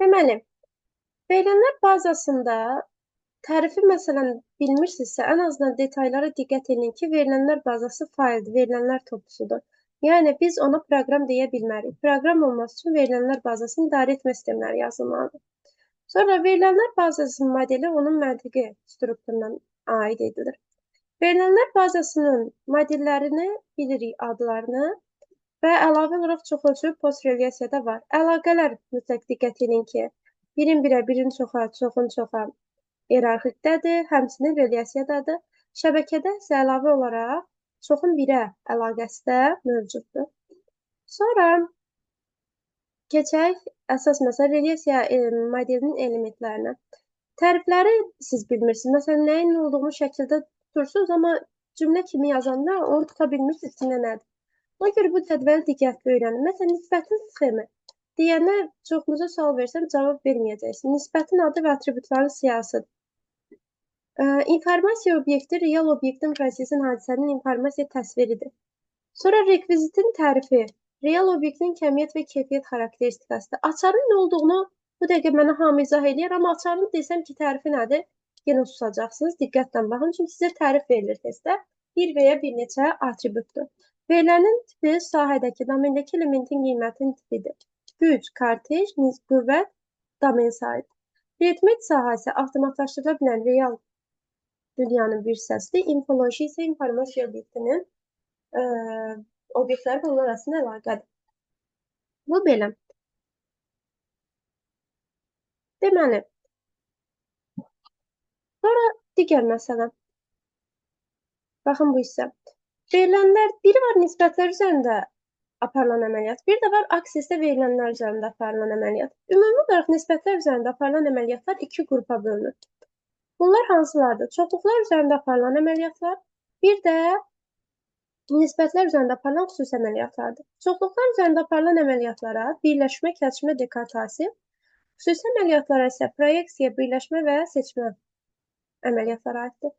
Deməli, verilənlər bazasında tərifi məsələn bilmirsinizsə, ən azından detaylara diqqət edin ki, verilənlər bazası fayldır, verilənlər toplusudur. Yəni biz ona proqram deyə bilmərik. Proqram olması üçün verilənlər bazasının idarə etmə sistemləri yazılmalıdır. Sonra verilənlər bazasının modeli onun məntiqi strukturuna aid edilir. Verilənlər bazasının modellərini bilirik, adlarını və əlavə olaraq çox ölçülü post-relyasiya da var. Əlaqələr mütləq diqqət edin ki, birin birə, birin çoxa, çoxun çoxa iyerarxikdədir, həmçinin relyasiyadadır. Şəbəkədə isə əlavə olaraq çoxun birə əlaqəsi də mövcuddur. Sonra keçək əsas məsələ relyasiya modelinin elementlərinə. Tərifləri siz bilmirsiniz. Məsələn, nəyin nə olduğunu şəkildə tutursunuz, amma cümlə kimi yazanda onu tuta bilmirsiniz ki, nə nədir. Ona görə bu cədvəli diqqətli öyrənin. Məsələn, nisbətin sxemi deyənə çoxunuza sual versəm cavab verməyəcəksiniz. Nisbətin adı və atributların siyahısıdır. İnformasiya obyekti real obyektin, prosesin, hadisənin informasiya təsviridir. Sonra rekvizitin tərifi, real obyektin kəmiyyət və keyfiyyət xarakteristikasıdır. Açarın nə olduğunu bu dəqiqə mənə hamı izah eləyər, amma açarın desəm ki, tərifi nədir? Yenə susacaqsınız. Diqqətlə baxın, çünki sizə tərif verilir testdə. Bir və ya bir neçə atributdur. Verilənin tipi sahədəki, domendəki elementin qiymətinin tipidir. Güc, kartej, qüvvət, domen sahibi. Predmet sahəsi avtomatlaşdırıla bilən real dünyanın bir hissəsidir. İnfoloji isə informasiya obyektinin obyektləri və onlar arasında əlaqədir. Bu belə. Deməli, sonra digər məsələ. Baxın bu hissə. Verilənlər, biri var nisbətlər üzərində aparılan əməliyyat, bir də var Access-də verilənlər üzərində aparılan əməliyyat. Ümumi olaraq nisbətlər üzərində aparılan əməliyyatlar iki qrupa bölünür. Bunlar hansılardır? Çoxluqlar üzərində aparılan əməliyyatlar, bir də nisbətlər üzərində aparılan xüsusi əməliyyatlardır. Çoxluqlar üzərində aparılan əməliyyatlara birləşmə, kəşmə, dekatasiya, xüsusi əməliyyatlara isə proyeksiya, birləşmə və seçmə əməliyyatları aiddir.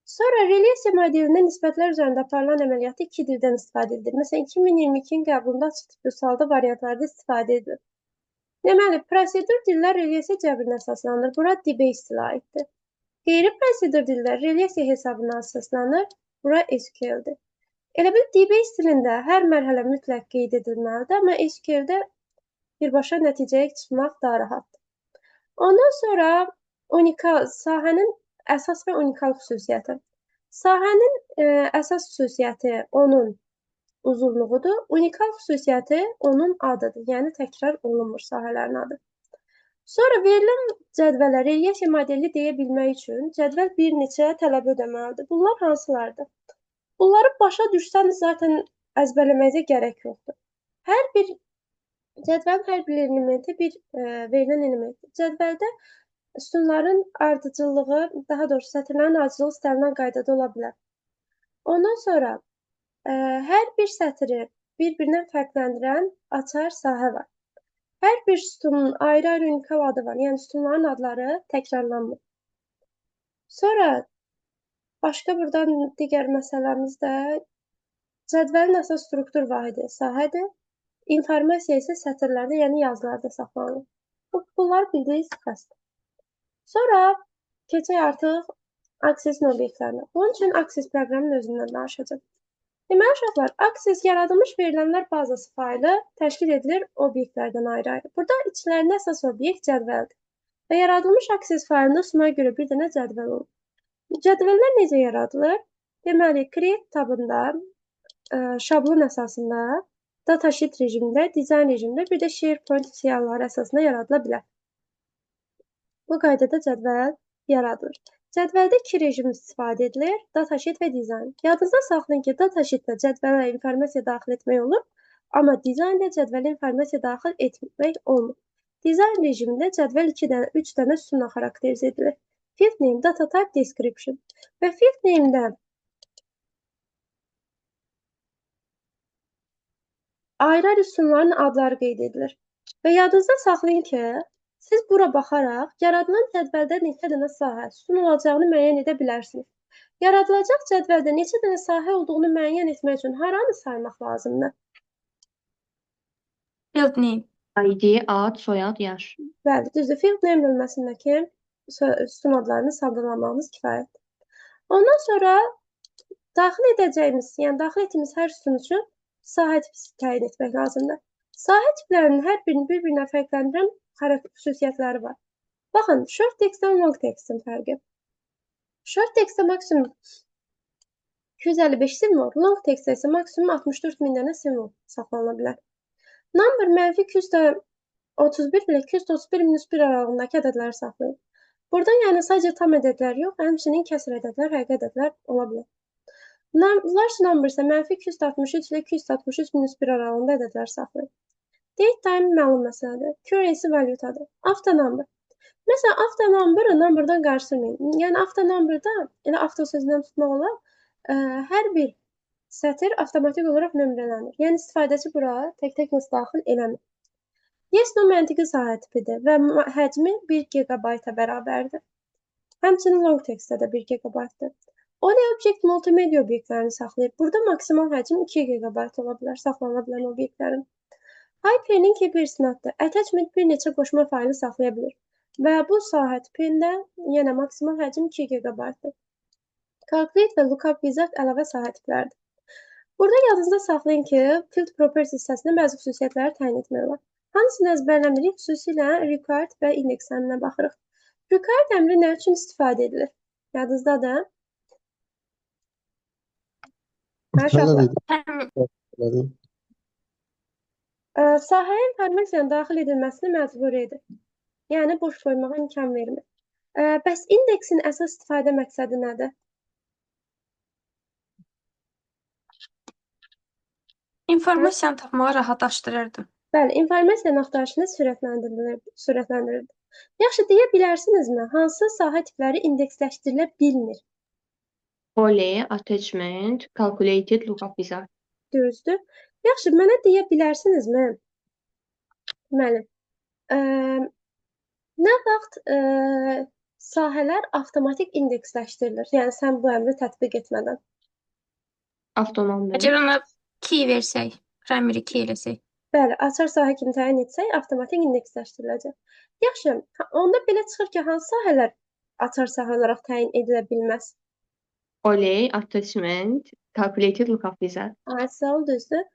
Sonra relyasiya modelində nisbətlər üzərində aparılan əməliyyatda iki dildən istifadə edilir. Məsələn, 2022-nin qəbulunda açıq tipli sualda variantlarda istifadə edilir. Deməli, prosedur dillər relyasiya cəbrinə əsaslanır. Bura DBase dilə aiddir. Qeyri-prosedur dillər relyasiya hesabına əsaslanır. Bura SQL-dir. Elə bil DBase dilində hər mərhələ mütləq qeyd edilməlidir, amma SQL-də birbaşa nəticəyə çıxmaq daha rahatdır. Ondan sonra unikal sahənin əsas və unikal xüsusiyyəti. Sahənin əsas xüsusiyyəti onun uzunluğudur. Unikal xüsusiyyəti onun adıdır. Yəni təkrar olunmur sahələrin adı. Sonra verilən cədvələ relyasiya modeli deyə bilmək üçün cədvəl bir neçə tələb ödəməlidir. Bunlar hansılardır? Bunları başa düşsəniz zaten əzbərləməyinizə gərək yoxdur. Hər bir cədvəlin hər bir elementi bir verilən elementdir. Cədvəldə sütunların ardıcıllığı, daha doğrusu sətirlərin ardıcıllığı istənilən qaydada ola bilər. Ondan sonra hər bir sətri bir-birindən fərqləndirən açar sahə var. Hər bir sütunun ayrı-ayrı unikal adı var. Yəni sütunların adları təkrarlanmır. Sonra başqa buradan digər məsələmiz də cədvəlin əsas struktur vahidi sahədir. İnformasiya isə sətirlərdə, yəni yazılarda saxlanılır. Bunlar bildiyiniz bəsdir. Sonra keçək artıq Access-in obyektlərinə. Bunun üçün Access proqramının özündən danışacağam. Deməli, uşaqlar, Access yaradılmış verilənlər bazası faylı təşkil edilir obyektlərdən ayrı-ayrı. Burada içlərində əsas obyekt cədvəldir. Və yaradılmış Access faylında sumaya görə bir dənə cədvəl olur. Cədvəllər necə yaradılır? Deməli, Create tabında şablon əsasında, datasheet rejimində, dizayn rejimində, bir də SharePoint siyahıları əsasında yaradıla bilər. Bu qaydada cədvəl yaradılır. Cədvəldə iki rejim istifadə edilir: datasheet və dizayn. Yadınızda saxlayın ki, datasheetdə cədvələ informasiya daxil etmək olur, amma dizaynda cədvələ informasiya daxil etmək olmur. Dizayn rejimində cədvəl 2 dənə, 3 dənə sütunla xarakterizə edilir. Field name, data type, description. Və field name-də ayrı-ayrı sütunların adları qeyd edilir. Və yadınızda saxlayın ki, siz bura baxaraq yaradılan cədvəldə neçə dənə sahə, sütun olacağını müəyyən edə bilərsiniz. Yaradılacaq cədvəldə neçə dənə sahə olduğunu müəyyən etmək üçün haranı saymaq lazımdır? Field name. ID, ad, soyad, yaş. Bəli, düzdür. Field name bölməsindəki sütun adlarını sadəlamağımız kifayətdir. Ondan sonra daxil edəcəyimiz, yəni daxil etdiyimiz hər sütun üçün sahə tipi təyin etmək lazımdır. Sahə tiplərinin hər birini bir-birindən fərqləndirən xüsusiyyətləri var. Baxın, short text-dən long text-in fərqi. Short text-də maksimum 255 simvol, long text-də isə maksimum 64 min dənə simvol saxlanıla bilər. Number mənfi 231 ilə 231 minus 1 aralığındakı ədədləri saxlayır. Burada yəni sadəcə tam ədədlər yox, həmçinin kəsr ədədlər, həqiqi ədədlər ola bilər. Large number isə mənfi 263 ilə 263 minus 1 aralığında ədədlər saxlayır. Date time məlum məsələdir. Currency valyutadır. Auto number. Məsələn, auto number-ı number-dan qarışdırmayın. Yəni auto number-da elə auto sözündən tutmaq olar, hər bir sətir avtomatik olaraq nömrələnir. Yəni istifadəçi bura tək-tək nəsə daxil eləmir. Yes, no məntiqi sahə tipidir və həcmi 1 GB-a bərabərdir. Həmçinin long text-də də 1 GB-dır. OLE object multimedia obyektlərini saxlayır. Burada maksimal həcm 2 GB ola bilər, saxlanıla bilən obyektlərin. Hyperlink bir sınaqdır. Attachment bir neçə qoşma faylı saxlaya bilir. Və bu sahə tipində yenə maksimal həcm 2 GB-dır. Calculate və Lookup Wizard əlavə sahə tipləridir. Burada yadınızda saxlayın ki, Field Properties hissəsində bəzi xüsusiyyətləri təyin etmək olar. Hamısını əzbərləmirik, xüsusilə Required və Index əmrinə baxırıq. Required əmri nə üçün istifadə edilir? Yadınızdadır? Hə, uşaqlar? Tələb Sahəyə informasiyanın daxil edilməsini məcbur edir. Yəni, boş qoymağa imkan vermir. Bəs indeksin əsas istifadə məqsədi nədir? İnformasiyanı tapmağı rahatlaşdırırdı. Bəli, informasiyanın axtarışını sürətləndirirdi. Yaxşı, deyə bilərsinizmi, hansı sahə tipləri indeksləşdirilə bilmir? OLE, attachment, calculated, lookup wizard. Düzdür. Yaxşı, mənə deyə bilərsinizmi? Deməli, nə vaxt sahələr avtomatik indeksləşdirilir? Yəni, sən bu əmri tətbiq etmədən. Avtonom. Əgər ona key versək, primary key eləsək. Bəli, açar sahə kimi təyin etsək, avtomatik indeksləşdiriləcək. Yaxşı, onda belə çıxır ki, hansı sahələr açar sahə olaraq təyin edilə bilməz? OLE, attachment, calculated, lookup wizard. Ay, sağ ol, düzdür.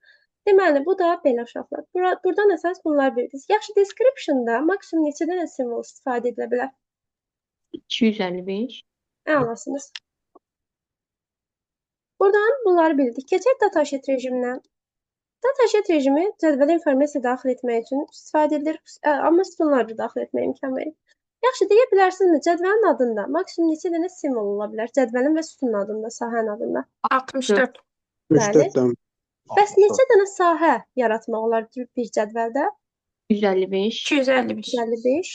Deməli, bu da belə uşaqlar. Buradan əsas bunlar bildiniz. Yaxşı, description-da maksimum neçə dənə simvol istifadə edilə bilər? 255. Əlasınız. Buradan bunları bildik. Keçək datasheet rejiminə. Datasheet rejimi cədvələ informasiya daxil etmək üçün istifadə edilir, amma sütunları da daxil etməyə imkan verir. Yaxşı, deyə bilərsinizmi, cədvəlin adında maksimum neçə dənə simvol ola bilər? Cədvəlin və sütunun adında, sahənin adında. 64. Bəli. 3-4 dənə. Bəs neçə dənə sahə yaratmaq olar bir cədvəldə? 155. 255. 155.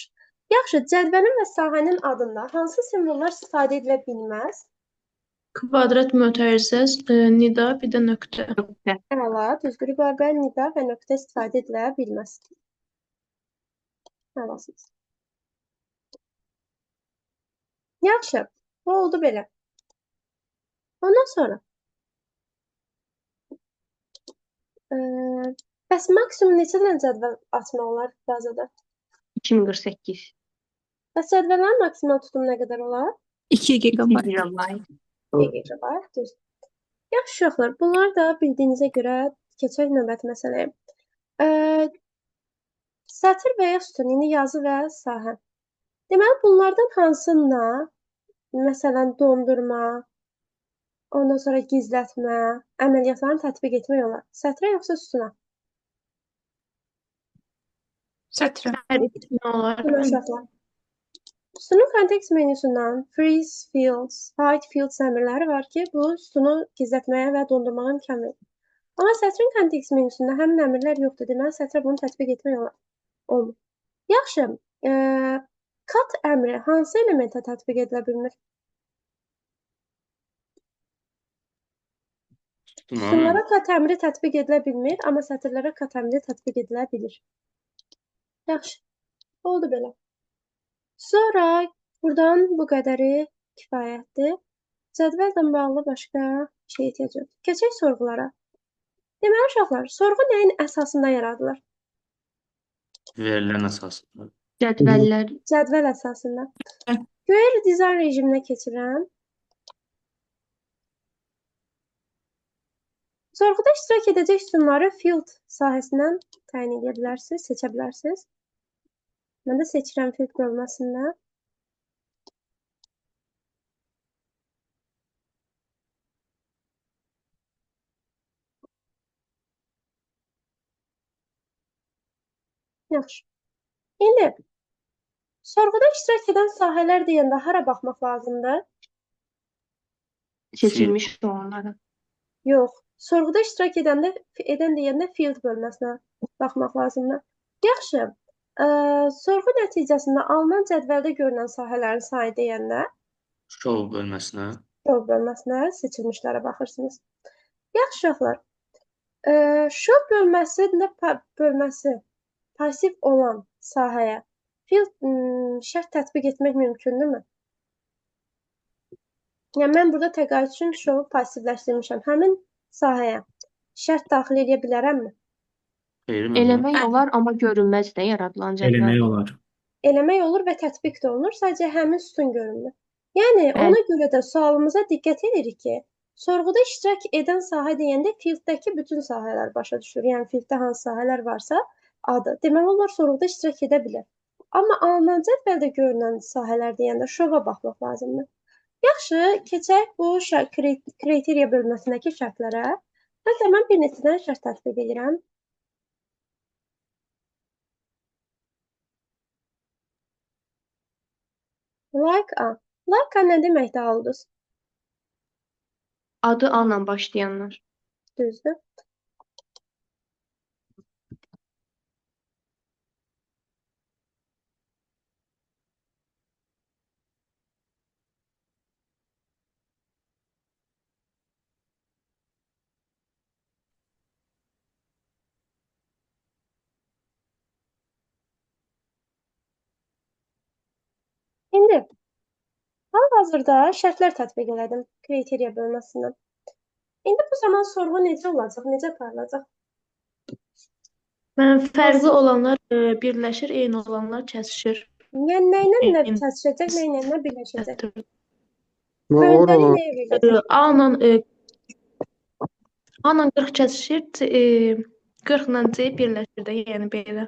Yaxşı, cədvəlin və sahənin adında hansı simvollar istifadə edilə bilməz? Kvadrat mötərizə, nida, bir də nöqtə. Nöqtə. Əla, düzdür. Rübabə, nida və nöqtə istifadə edilə bilməz. Əlasınız. Yaxşı, bu oldu belə. Ondan sonra bəs maksimum neçə dənə cədvəl açmaq olar bazada? 2048. Bəs cədvəllərin maksimal tutumu nə qədər olar? 2 2 GB. GB. 1 GB, düzdür. Yaxşı uşaqlar, bunları da bildiyinizə görə keçək növbəti məsələyə. Sətir və ya sütun, yəni yazı və sahə. Deməli, bunlardan hansına, məsələn, dondurma, ondan sonra gizlətmə, əməliyyatlarını tətbiq etmək olar? Sətrə yoxsa sütuna? Sətrə. Hər ikisini olar. Sütuna uşaqlar. Sütunun kontekst menyusundan Freeze Fields, Hide Fields əmrləri var ki, bu sütunu gizlətməyə və dondurmağa imkan verir. Amma sətrin kontekst menyusunda həmin əmrlər yoxdur. Deməli, sətrə bunu tətbiq etmək olar. Olmur. Yaxşı, cut əmri hansı elementə tətbiq edilə bilmir? Sütunlara cut əmri tətbiq edilə bilmir, amma sətirlərə cut əmri tətbiq edilə bilir. Yaxşı, oldu belə. Sonra buradan bu qədəri kifayətdir. Cədvəllə bağlı başqa şey ehtiyac yoxdur. Keçək sorğulara. Deməli, uşaqlar, sorğu nəyin əsasında yaradılır? Verilən əsasında. Cədvəllər. Cədvəl əsasında. Hə. Query design rejiminə keçirəm. Sorğuda iştirak edəcək sütunları field sahəsindən təyin edə bilərsiniz, seçə bilərsiniz. Mən də seçirəm field bölməsində. Yaxşı. İndi sorğuda iştirak edən sahələr deyəndə hara baxmaq lazımdır? Seçilmiş olanlara. Yox. Sorğuda iştirak edəndə edən deyəndə field bölməsinə baxmaq lazımdır. Yaxşı. Sorğu nəticəsində alınan cədvəldə görünən sahələrin sayı deyəndə Show bölməsinə. show bölməsinə seçilmişlərə baxırsınız. Yaxşı uşaqlar. Show bölməsində bölməsi pasiv olan sahəyə field şərt tətbiq etmək mümkündürmü? Yəni mən burada təqaüd üçün show passivləşdirmişəm. Həmin sahəyə şərt daxil edə bilərəmmi? Xeyr, müəllimə. Eləmək olar, amma görünməz də yaradılan Eləmək cədvəl. olar. Eləmək olur və tətbiq də olunur. Sadəcə həmin sütun görünmür. Yəni Bəli. ona görə də sualımıza diqqət edirik ki, sorğuda iştirak edən sahə deyəndə fieldдəki bütün sahələr başa düşülür. Yəni fielddə hansı sahələr varsa adı. Deməli onlar sorğuda iştirak edə bilər. Amma alınan cədvəldə görünən sahələr deyəndə şova baxmaq lazımdır. Yaxşı, keçək bu kriteriya bölməsindəki şərtlərə. Məsələn, mən bir neçə dənə şərt tətbiq edirəm. Like A. Like A nə deməkdir, Alduz? Adı A-la başlayanlar. Düzdür. İndi hal-hazırda şərtlər tətbiq elədim kriteriya bölməsindən. İndi bu zaman sorğu necə olacaq, necə aparılacaq? Mən fərqli olanlar birləşir, eyni olanlar kəsişir. Yəni nə ilə nə Eyni kəsişəcək, nə ilə nə birləşəcək? sətirdə. Öncəlik nəyə veriləcək? A-la 40 kəsişir, 40 ilə C birləşir də, yəni belə.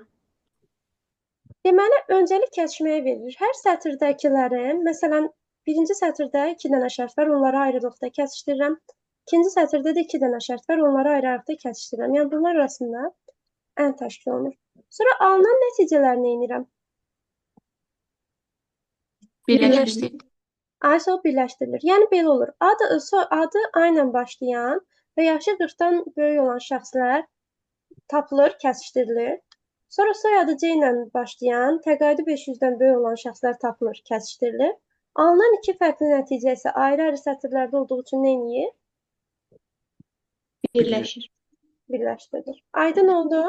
Deməli, öncəlik kəsişməyə verilir. Hər sətirdəkilərin, məsələn, birinci sətirdə 2 dənə şərt var, onları ayrılıqda kəsişdirirəm. İkinci sətirdə də 2 dənə şərt var, onları ayrı-ayrılıqda kəsişdirirəm. Yəni bunlar arasında ən təşkil olunur. Sonra alınan nəticələri nə edirəm? Birləşdirilir. Aysa o birləşdirilir. Yəni belə olur. Adı A ilə başlayan və yaşı 40-dan böyük olan şəxslər tapılır, kəsişdirilir. Sonra soyadı C ilə başlayan, təqaüdü 500-dən böyük olan şəxslər tapılır, kəsişdirilir. Alınan iki fərqli nəticə isə ayrı-ayrı sətirlərdə olduğu üçün nə edir? Birləşir. Birləşdirilir. Aydın oldu?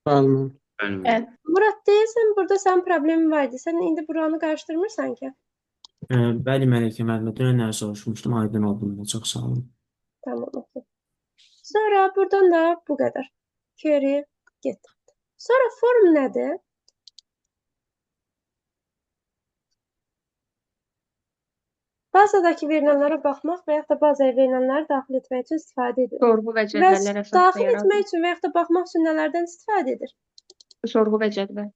Bəli. Bəli. Bəli. Murad, deyəsən burada sənin problemin var idi. Sən indi buranı qarışdırmırsan ki? Bəli, Mələkə müəllimə, dünən nə soruşmuşdum, aydın oldu mənə. Çox sağ olun. Tamam, okey. Sonra buradan da bu qədər. Query get. Sonra form nədir? Bazadakı verilənlərə baxmaq və yaxud da bazaya verilənləri daxil etmək üçün istifadə edilir. Sorğu və Və cədvəllər əsasında daxil yaradılır. etmək üçün və yaxud da baxmaq üçün nələrdən istifadə edir? Sorğu və cədvəl.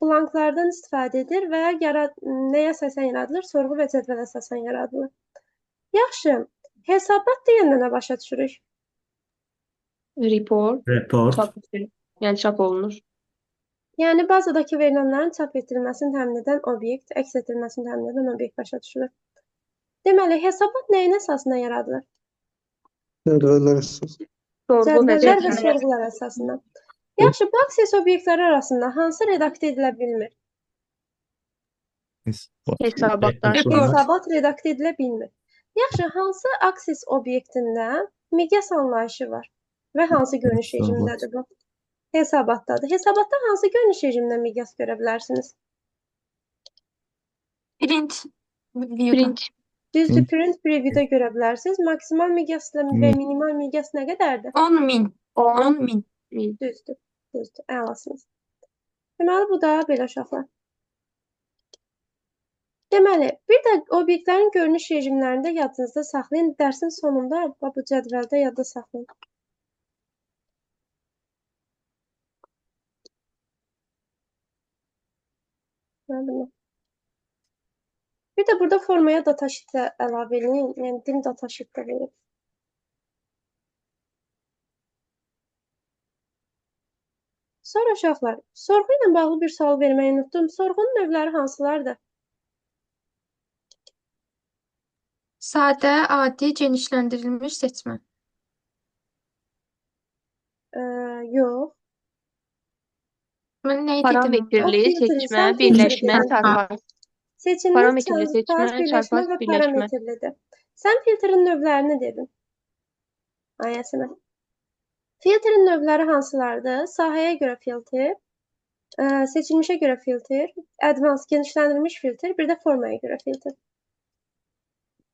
Blanklardan istifadə edir və nəyə əsasən yaradılır? Sorğu və cədvəl əsasən yaradılır. Yaxşı, hesabat deyəndə nə başa düşürük? Report. Report. Çap edilir. Yəni çap olunur. Yəni bazadakı verilənlərin çap etdirilməsini təmin edən obyekt, əks etdirilməsini təmin edən obyekt başa düşülür. Deməli, hesabat nəyin əsasında yaradılır? Cədvəllər əsasında. Sorğu və Cədvəllər və cədvəl. sorğular əsasında. Yaxşı, bu Access obyektləri arasında hansı redaktə edilə bilmir? Hesabatlar. Hesabat redaktə edilə bilmir. Yaxşı, hansı Access obyektində miqyas anlayışı var və hansı görünüş rejimindədir bu? Hesabatdadır. Hesabatda hansı görünüş rejimində miqyas görə bilərsiniz? Print view-da. Print. Düzdür, print preview-da görə bilərsiniz. Maksimal miqyas və minimal miqyas nə qədərdir? 10 min. 10 10 min. min. Düzdür, düzdür. Əlasınız. Deməli, bu da belə uşaqlar. Deməli, bir də obyektlərin görünüş rejimlərində yadınızda saxlayın. Dərsin sonunda bu cədvəldə yadda saxlayın. Bir də burada formaya datasheet əlavə eləyin. Yəni, dim datasheet də verin. Sonra uşaqlar, sorğu ilə bağlı bir sual verməyi unutdum. Sorğunun növləri hansılardır? Sadə, adi, genişləndirilmiş seçmə. Yox. Mən nə dedim? Parametrli O filtri, seçmə, sən filtri birləşmə, dedin. çarpaz. Seçilmiş, Parametrli çarpaz, seçmə, birləşmə çarpaz, və birləşmə. parametrlidir. Sən filtrin növlərini dedin. Ay, Yasəmən. Filtrin növləri hansılardır? Sahəyə görə filtr, seçilmişə görə filtr, advanced, genişləndirilmiş filtr, bir də formaya görə filtr.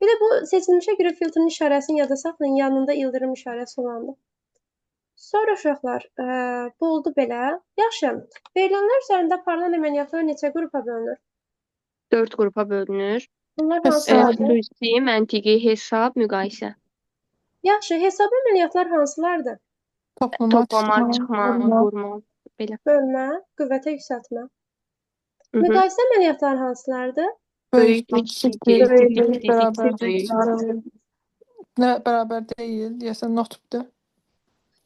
Bir də bu seçilmişə görə filtrin işarəsini yada saxlayın, yanında ildırım işarəsi olandır. Sonra uşaqlar, bu oldu belə. Yaxşı, verilənlər üzərində aparılan əməliyyatlar neçə qrupa bölünür? 4 qrupa bölünür. Bunlar hansılardır? Xüsusi, məntiqi, hesab, müqayisə. Yaxşı, hesab əməliyyatlar hansılardır? Toplama, Toplama, çıxma, çıxma, vurma. vurma, belə. Bölmə, qüvvətə yüksəltmə. Müqayisə əməliyyatlar hansılardır? Böyük, Böyük, kiçikdir, kiçik, böyük, kiçik, bərabər, böyük. Nə bərabər deyil, deyəsən notdur.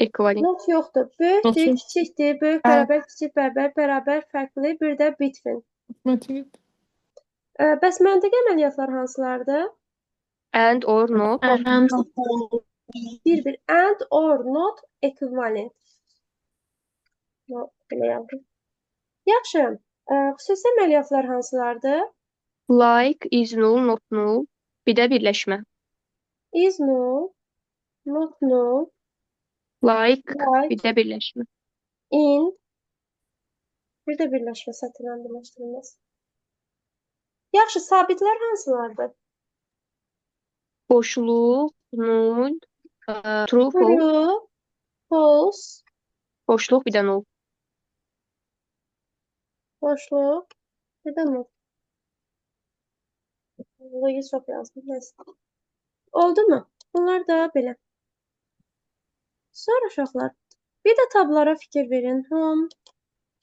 Ekvivalent. Not yoxdur. Böyükdür, Not. kiçikdir, böyük Hə. bərabər, kiçik bərabər, bərabər, fərqli, bir də between. Məntiqi. Bəs məntiqi əməliyyatlar hansılardır? And, or, not. And, Bir-bir. And, or, not, equivalent. No, belə yazdım. Yaxşı. Xüsusi əməliyyatlar hansılardır? Like, is null, not null. Bir də birləşmə. Is null, not null, Like, like, bir də birləşmə. in, bir də birləşmə sətirlə birləşdirilməz. Yaxşı, sabitlər hansılardır? Boşluq, null, true, false. True, false, Boşluq, bir də null. boşluq, bir də null. Burayı çox yazdım. Neyse. Oldu mu? Bunlar da belə. Sonra uşaqlar, bir də tablara fikir verin. Home,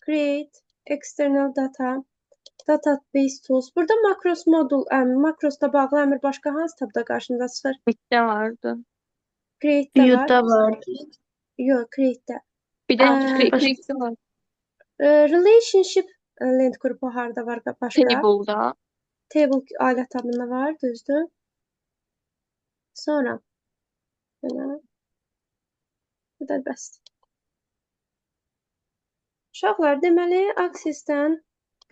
Create, External Data, Database Tools. Burada makros modul, makrosla bağlı əmr başqa hansı tabda qarşınıza çıxır? Create-də vardı. Create-də var. View-da var. Yox, Create-də. Bir də Create-də var. Relationship lent qrupu harda var başqa? Table-da. Table ailə tabında var, düzdür. Sonra belə. Bu da bəsdir. Uşaqlar, deməli, Access-dən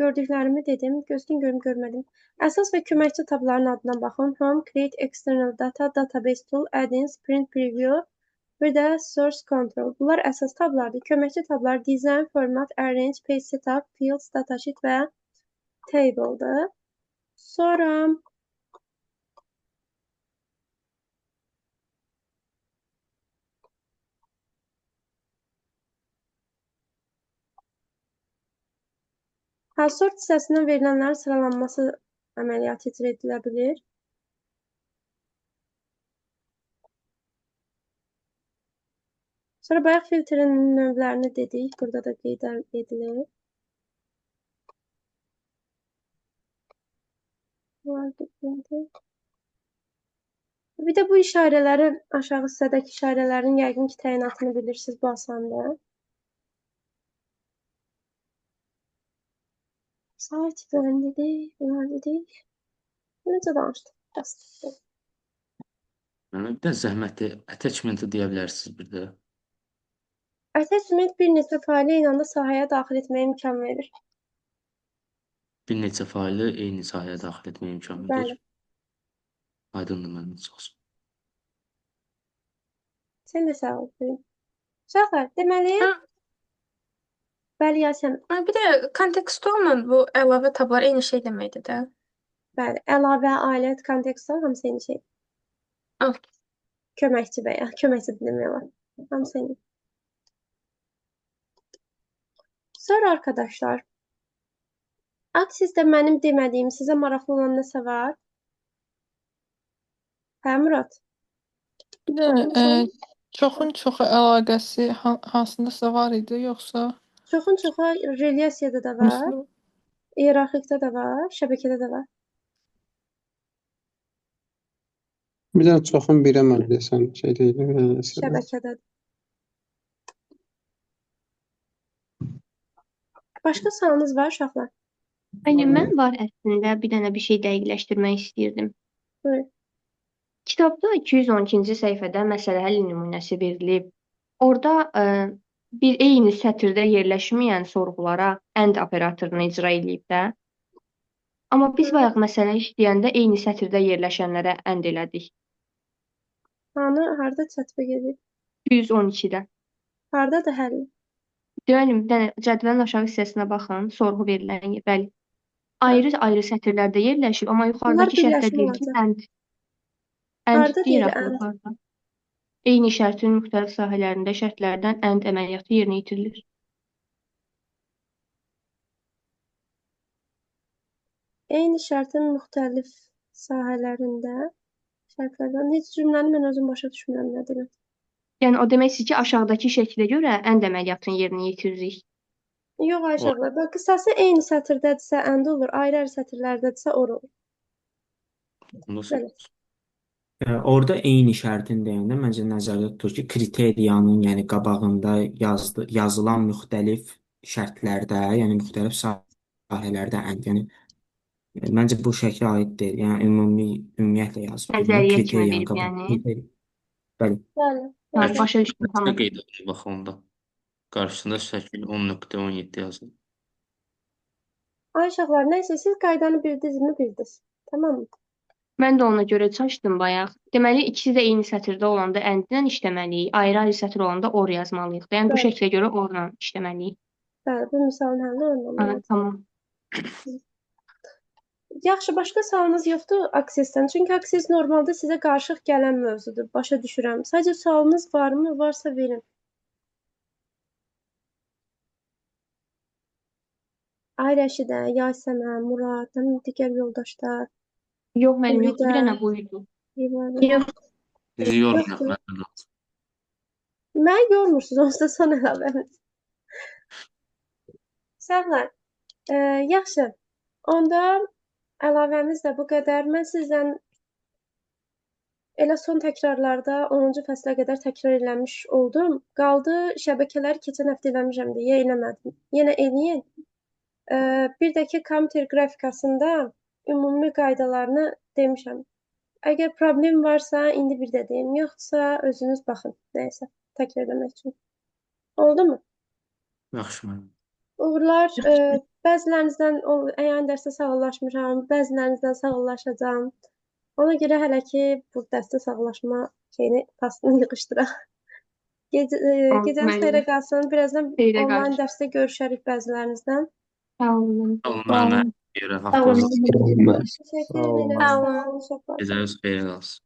gördüklərimi dedim. Gözün görüm, görmədim. Əsas və köməkçi tabların adına baxın. Home, Create, External Data, Database Tool, Add-ins, Print Preview, bir də Source Control. Bunlar əsas tablardır. Köməkçi tablar Design, Format, Arrange, Page Setup, Fields, Datasheet və Table'dır. Sonra sort hissəsindən verilənlərin sıralanması əməliyyatı icra edilə bilir. Sonra bayaq filtrin növlərini dedik. Burada da qeyd edilir. Bir də bu işarələri, aşağı hissədəki işarələrin yəqin ki, təyinatını bilirsiniz, bu asandır. Saat tiplərini dedik, bunlar dedik. Necə danışdıq? Bəs. Yəni bir də zəhmətli attachment-i deyə bilərsiniz bir də. Attachment bir neçə faylı eyni anda sahəyə daxil etməyə imkan verir. Bir neçə faylı eyni sahəyə daxil etməyə imkan verir. Bəli. Aydındır mənim, çox sağ ol. Sən də sağ ol. Uşaqlar, deməli, bəli, Yasəmən. Bir də kontekstualla bu əlavə tablar eyni şey deməkdir də. Bəli, əlavə, alət, kontekstual hamısı eyni şey. Al. Köməkçi və ya köməkçi demək olar. Hamısı eyni. Sonra arkadaşlar, Aksesdə mənim demədiyim, sizə maraqlı olan nəsə var? Hə, Murad? Bir də çoxun çoxa əlaqəsi hansındasa var idi, yoxsa Çoxun çoxa reляsiyada da var, Məsələn, iyerarxikdə də var, şəbəkədə də var. Bir dənə çoxun birə mən deyəsən şey deyil, reляsiyada. Şəbəkədə. Başqa sualınız var uşaqlar? Bəli, mən var əslində bir dənə bir şey dəqiqləşdirmək istəyirdim. Buyurun. Kitabda 212-ci səhifədə məsələ həlli nümunəsi verilib. Orada bir eyni sətirdə yerləşməyən sorğulara AND operatorunu icra eləyib də. Amma biz bayaq məsələ işləyəndə eyni sətirdə yerləşənlərə AND elədik. Hanı, harda tətbiq edib? 212-də. Hardadır həlli? Deməli, bir dənə cədvəlin aşağı hissəsinə baxın, sorğu verilən yer, bəli. Ayrı-ayrı sətirlərdə yerləşib, amma Bunlar yuxarıdakı şərtdə birləşmə deyir ki, olacaq. AND. AND Harda deyir deyir axı AND? yuxarıda. Eyni şərtin müxtəlif sahələrində şərtlərdən AND əməliyyatı yerinə yetirilir. Eyni şərtin müxtəlif sahələrində şərtlərdən heç cümləni mən özüm başa düşmürəm nə demək. Yəni o demək istəyir ki, aşağıdakı şəklə görə AND əməliyyatını yerinə yetiririk. Yox ay uşaqlar, bax qısası eyni sətirdədirsə AND olur, ayrı-ayrı sətirlərdədirsə OR olur. Onda Belə. Orada eyni şərtin deyəndə məncə nəzərdə tutur ki, kriteriyanın, yəni qabağında yazılan müxtəlif şərtlərdə, yəni müxtəlif sahələrdə AND, yəni məncə bu şəklə aid deyil. Yəni ümumiyyətlə yazıb bunu Nəzəriyyə kimi kriteriyanın verib, qabağında. yəni. Bəli. Bəli. Tamam, Bəli. başa düşdüm, tamam. Qeyd edilir bax onda. Qarşısında şəkil 10.17 yazılır. Ay uşaqlar, nəysə siz qaydanı bildinizmi, bildiniz. Tamam mı? Mən də ona görə çaşdım bayaq. Deməli, ikisi də eyni sətirdə olanda AND ilə işləməliyik, ayrı-ayrı sətir olanda OR yazmalıyıq da. Yəni bu Bəli. şəklə görə OR-la işləməliyik. Bəli, bu misalın həlli onunla Ha, olmalıdır. tamam. Yaxşı, başqa sualınız yoxdur Aksesdən? Çünki Akses normalda sizə qarışıq gələn mövzudur, başa düşürəm. Sadəcə sualınız varmı? Varsa verin. Ay Rəşidə, Yasəmən, Murad, həm digər yoldaşlar, Yox, mənim yoxdur. Bir Ümidə, dənə bu idi. Rivada. Yox. Sizi yormayaq, Yoxdur. mənə lazım. Məni yormursunuz, onsuz da son əlavəmiz. Uşaqlar, yaxşı. Onda əlavəmiz də bu qədər. Mən sizdən elə son təkrarlarda 10-cu fəslə qədər təkrar eləmiş oldum. Qaldı şəbəkələri keçən həftə eləmişəm deyə eləmədim. Yenə eləyin. Bir də ki, kompüter qrafikasında ümumi qaydalarını demişəm. Əgər problem varsa, indi bir də deyim. Yoxdursa, özünüz baxın. Nəysə, təkrar eləmək üçün. Oldu mu? Yaxşı müəllim. Uğurlar, bəzilərinizdən əyani dərsdə sağollaşmışam, bəzilərinizdən sağollaşacağam. Ona görə hələ ki, bu dərsdə sağollaşma şeyini, faslını yığışdıraq. Gecəniz xeyrə qalsın. Birazdan Xeyrə onlayn qalsın. dərsdə görüşərik bəzilərinizdən. Sağ olun. Sağ olun Sağ müəllim. olun. Xeyrə, Sağ olun. haqqınızı. Təşəkkür edirəm. Sağ Sağ olun. olun. Gecəniz xeyrə qalsın.